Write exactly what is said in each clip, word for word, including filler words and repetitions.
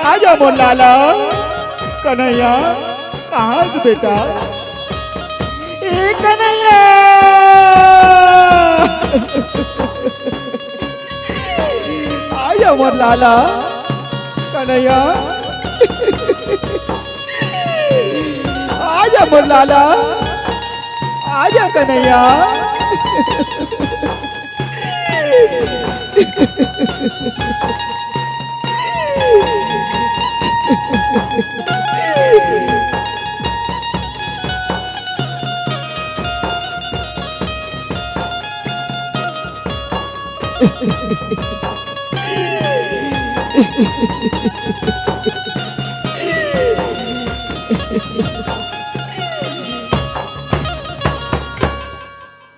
आजा मोर लाला। कन्हैया, कहाँ से बेटा? ए कन्हैया, आजा मोर लाला। कन्हैया, आजा मोर लाला, आजा कन्हैया।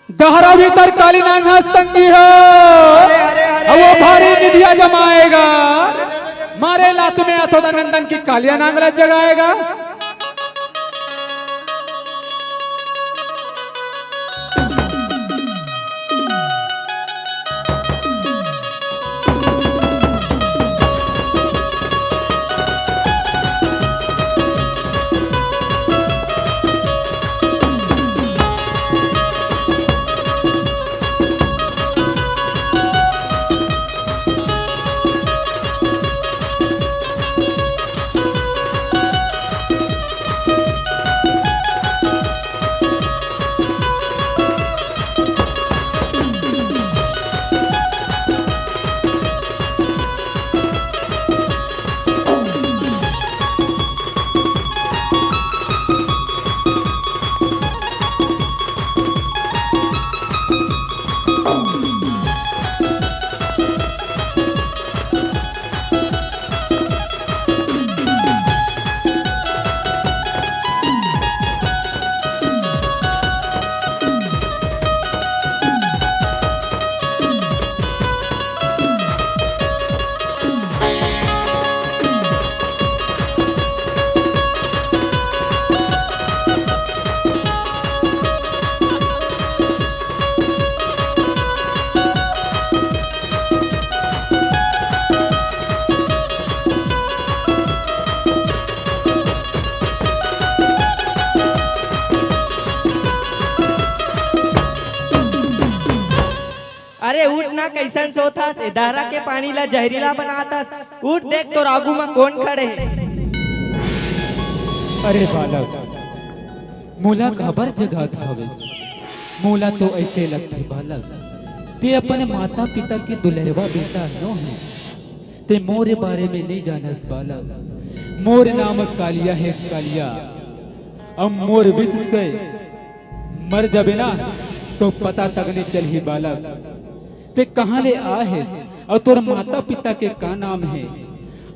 गहरा भीतर काली नांग ह संगी हो। अउ वो भारी निधिया जमाएगा। मारे लात में यशोदा नंदन की कालिया नांग ल जगाएगा। अरे उठ ना, कइसन सोत हस? ए दहरा के पानी ला जहरीला बनात हस। उठ, देख तोर आगू म कोन खड़े हे। अरे बालक, मोला काबर जगात हवे? मोला तो अइसे लगथे बालक, तें अपन माता पिता के दुलरवा बेटा नो हे। तें मोर बारे में नइ जानस बालक। मोर नाम कालिया हे, कालिया। अब मोर विष से मर जाबे ना, तो पता तक नइ चलही बालक। तें कहाँ ले आए हे अउ तोर माता पिता के का नाम हे?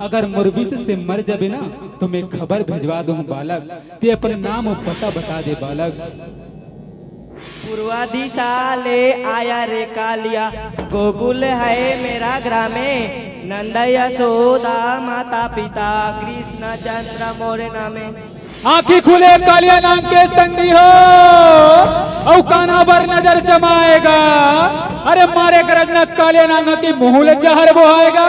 अगर मोर विष से मर जाबे ना, तो मैं खबर भेजवा दूँ बालक। तें अपन नाम अउ पता बता दे बालक। पूर्वा दिशा ले आया रे कालिया, गोकुल है मेरा ग्रामे, नंद यशोदा माता पिता, कृष्ण चंद्र मोरे नामे। आँखी खुले कालिया नांग के संगी हो, अउ काना बर नजर जमाएगा। अरे मारे गरज न कालिया नांग के मुँह ले जहर बोहाएगा।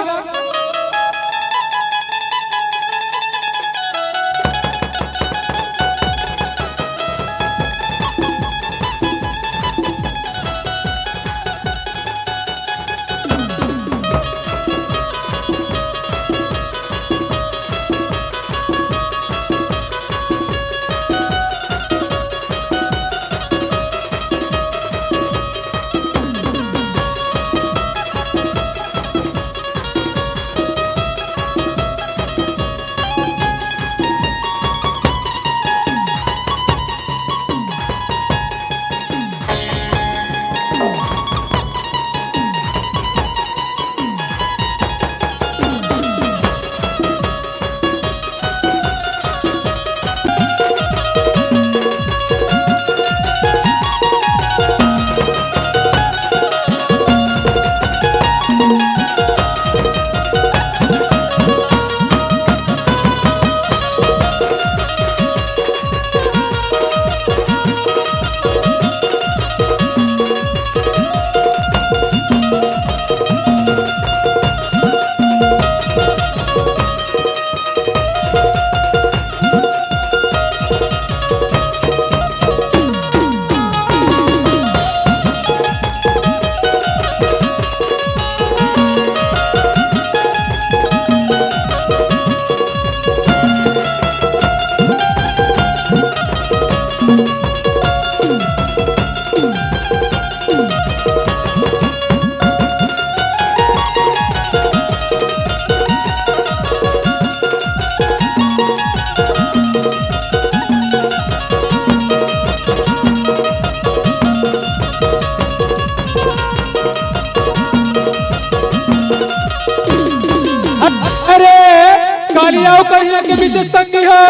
अउ कन्हैया के बीच संगी हो,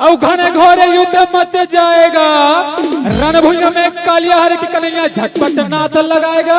अउ घने घोर युद्ध मच जाएगा। रणभूमि में कालिया हर की कन्हैया झटपट नाथ लगाएगा।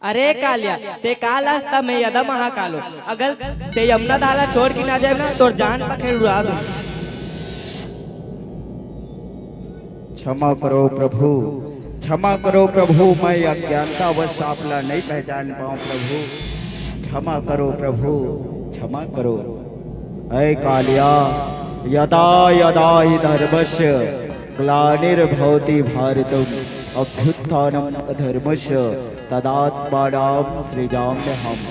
अरे कालिया, ते काल अस त मैं यदा महाकाल हो। अगर ते यमुना धार ला छोड़ के ना जाए ना, तोर जान पखेड़ उड़ा दूं। क्षमा करो प्रभु, क्षमा करो प्रभु, मैं अज्ञानतावश आपला नहीं पहचान पाऊं प्रभु, क्षमा करो प्रभु, क्षमा करो। ऐ कालिया, यदा यदा हि धर्मस्य ग्लानिर्भवति भारतम्, अभ्युत्थानम् अधर्मस्य तदात्मानं सृजाम्यहम्।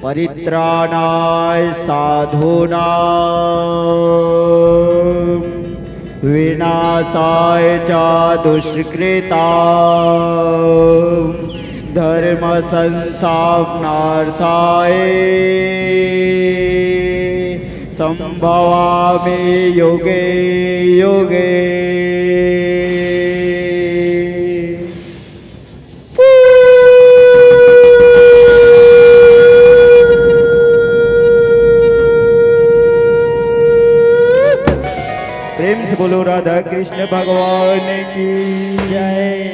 परित्राणाय साधूनां विनाशाय च दुष्कृतां धर्म संस्थापनार्थाय संभवामि युगे युगे। प्रेम से बोलो राधा कृष्ण भगवान की जय।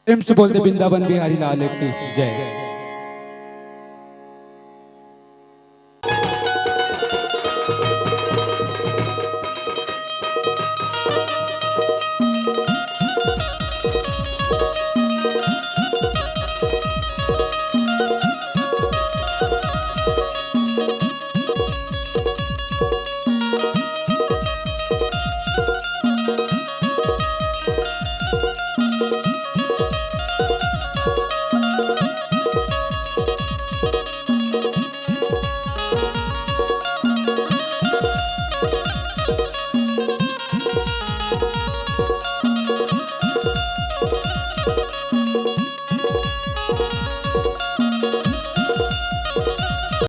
प्रेम से बोल दे वृंदावन बिहारी लाल की जय।